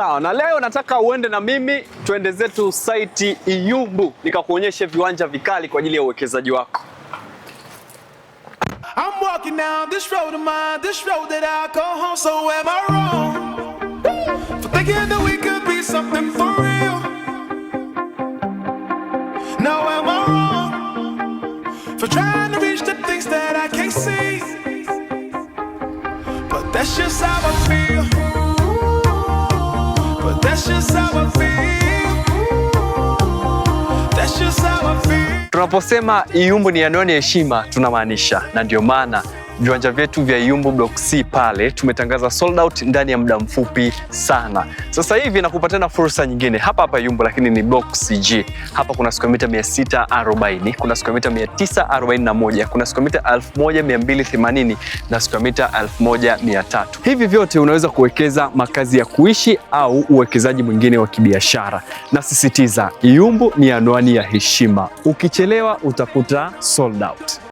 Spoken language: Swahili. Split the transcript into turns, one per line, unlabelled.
Sawa, na leo nataka uende na mimi tuende zetu site Iyumbu nikakuonyeshe viwanja vikali kwa ajili ya uwekezaji wako.
I'm walking down this road of mine, this road that I call home. So am I wrong for thinking that we could be something for real? Now am I wrong for trying to reach the things that I can't see? But that's just how I feel. But that's just how I feel. That's just how I feel.
Tunaposema Iyumbu ni anwani ya heshima tunamaanisha, na ndio maana viwanja vyetu vya Iyumbu Block C pale tumetangaza sold out ndani ya muda mfupi sana. Sasa hivi nakupa tena fursa nyingine hapa hapa Iyumbu, lakini ni Block CG. Hapa kuna square mita 640, kuna square mita 941, kuna square mita 1280 na square mita 1300. Hivi vyote unaweza kuwekeza makazi ya kuishi au uwekezaji mwingine wa kibiashara. Nasisitiza, Iyumbu ni anwani ya heshima. Ukichelewa utakuta sold out.